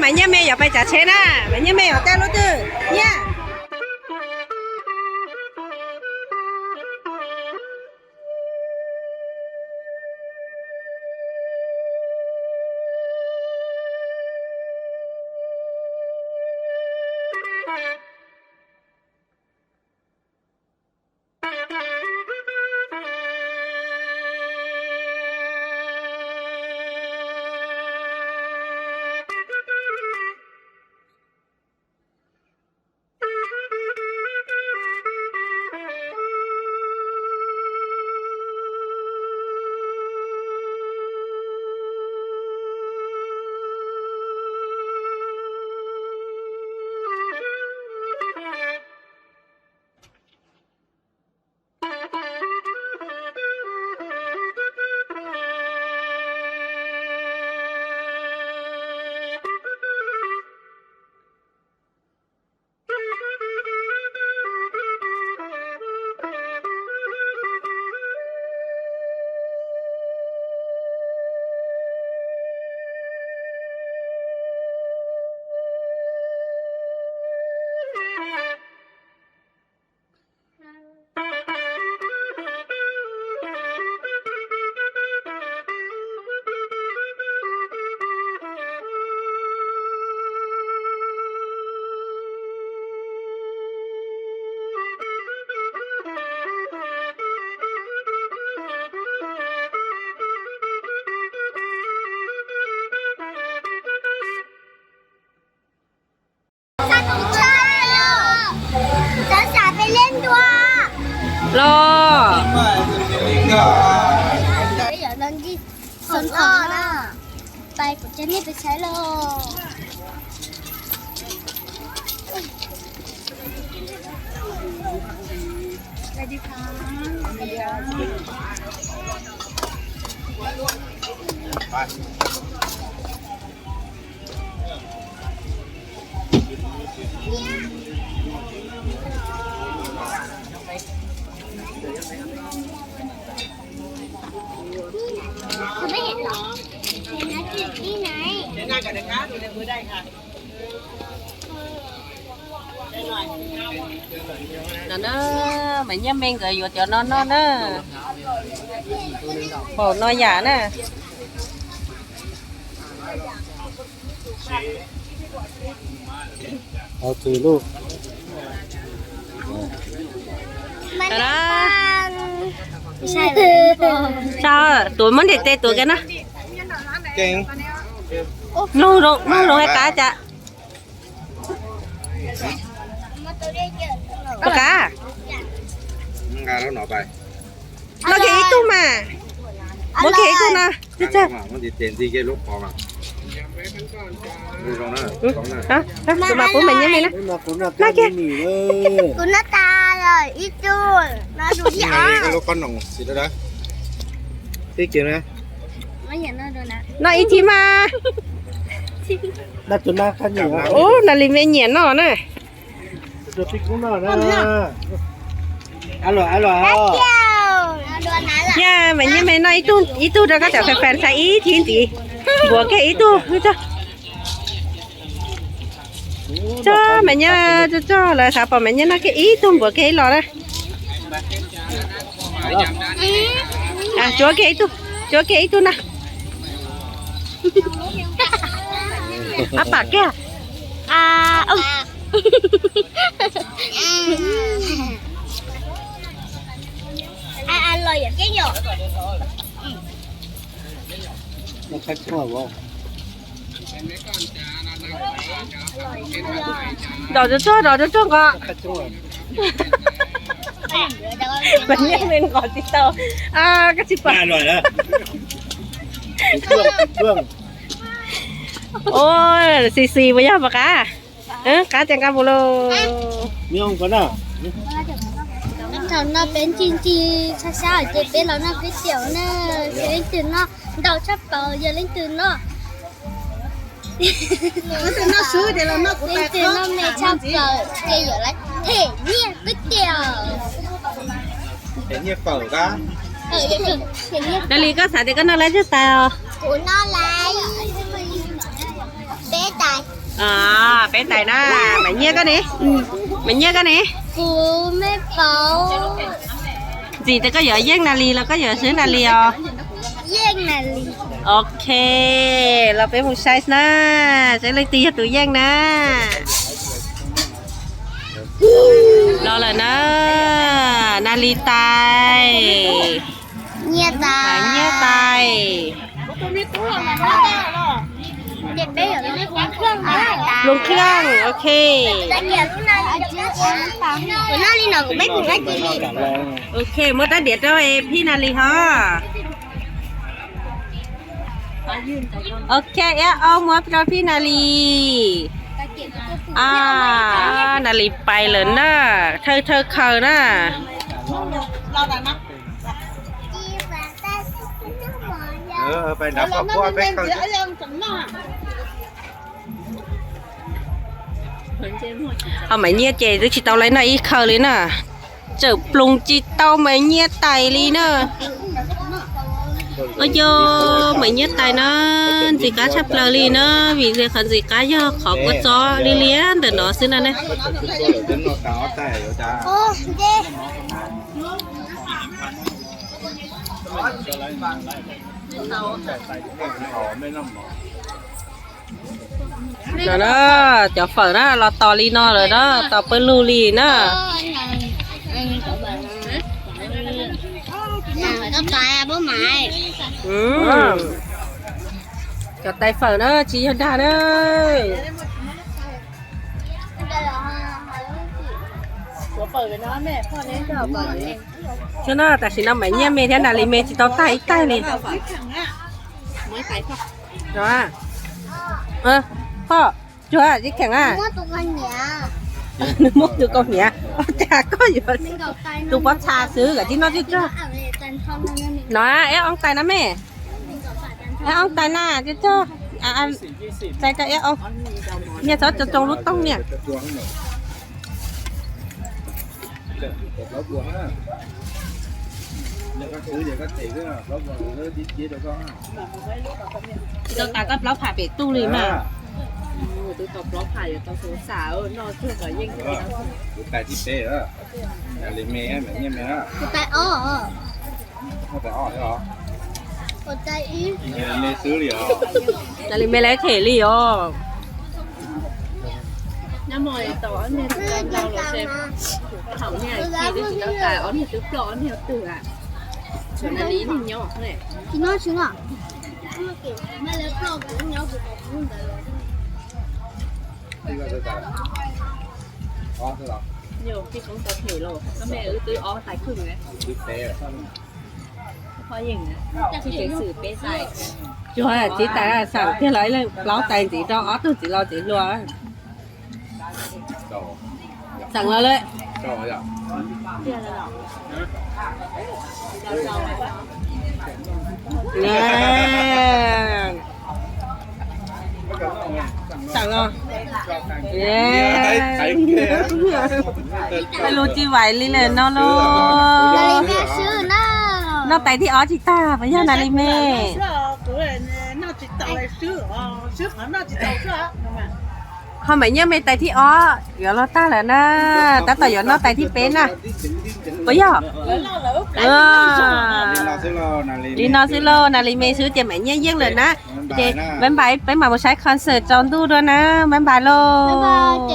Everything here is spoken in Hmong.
Mas nyiaj me yuav pais tsav tsheb na, mas nyiaj me yuav tej lub twg nyiaj. Los. No na, mas nyiaj me nkawd yuav cov no noj na. Npaum no yam na. Tuav muab ntim tes tuav kiag na. Mloog zoo, mloog zoo hais qab cas. Puas qab? Noj kiag ib tug mas. Muab kiag ib tug no. Kuv mas pub mas nyiaj me na. Noj kiag. Noj ib thib mas. Ub, no li me nyiam noj na. Yog mas nyiaj me noj ib tug rau koj cov fans saib ib thib ntxiv. Npuav kiag ib tug. Tso mas nyiaj, tso tso lawv xav pom mas nyiaj noj kiag ib tug npuav kiag ib los na. Tsuav kiag ib tug, tsuav kiag ib tug na. Ab pam kiag. Dov tsuag tsuag, dov tsuag tsuag nqos. Mas nyiaj me nqos tsis tau. Koj tsis pom. Ua, xis xis puas yog puas qab? Qab ces nqa mus lauj. Thaum no peb ncig ncig sab sab ces peb los noj kuib tiam na, yog leej twg noj ntau tshaj plaws yog leej twg noj, leej twg noj me tshaj plaws ces yuav lawv them nyiaj kuib tiam. Ntaus li, koj xav tias koj noj lawv caj tas os? Kuv noj lawv peb tais. Peb tais na. Maiv Nyiaj koj ne? Maiv Nyiaj koj ne? Kuv me pauv. Ntxim tias koj yuav yeej Nas Lis los koj yuav swb Nas Lis os? Yeej Nas Lis. Ok, los peb mus saib na, saib leej twg yog tus yeej na. Los lawm na, Nas Lis tais, Nyiaj tais, Nyiaj tais. Hluas Nkheej, ok. Ok, muab rab diav rau Phij Nas Lis hos. Ok, Iab Ob muab rau Phij Nas Lis. Nas Lis pais lawm na, thawj thawj khaws na. Ho Maiv Nyiaj ces twb tsis tau lawv noj ib khaws li na. Tseem ploos tsis tau Maiv Nyiaj tais li na. Ua cas Maiv Nyiaj tais na ntxim qab tshaj plaws li na, vim qhov ntxim qab yog qhov kua txob liab liab ntawm no xwb na ne. No na, cov fawm na los tos li no lawm na, tos pawg lug li na. Cov tais fawm na tsis yog dag na. Tam sim no Maiv Nyiaj me thiab Nas Lis me tsis tau tag ib taig li. Poj, cuag tsis kheev a. Nws muab tus kaus hniav, cas koj yuav tus pob txha xwb, koj tsis noj tsuj tsuag. No, Iab Ob tais na me. Iab Ob tais na, tsuj tsuag. Tais rau Iab Ob, niag txhob tsoo tsoo lub tooj niag. Tsis tau tas koj plaub pham pem tuj li mas. Tus tau plaub pham yuav tau xav noj tsuag kom yeej. Tus tais thib peb, Nas Lis me, Maiv Nyiaj me. Tus tais ob. Tais ob os. Nas Lis me lawv them li os. Cuag txiv tais xeem kiag los ib leeg plaub tais ntxiv rau ob tug txiv laus txiv hluas. Xeem los lawm. Xeem los. Lus tsis vais li lawm no los. Noj tais thib ob tsis tag puas yog Nas Lis me? Ho Maiv Nyiaj me tais thib ob yuav luag tag lawm na, tab tom yuav noj tais thib peb na. Puas yog? Li no xwb lauj, Nas Lis me xwb ces Maiv Nyiaj yeej lawm na. Ces bye bye, peb mam mus saib concert tsaus ntuj dua na. Bye bye lauj.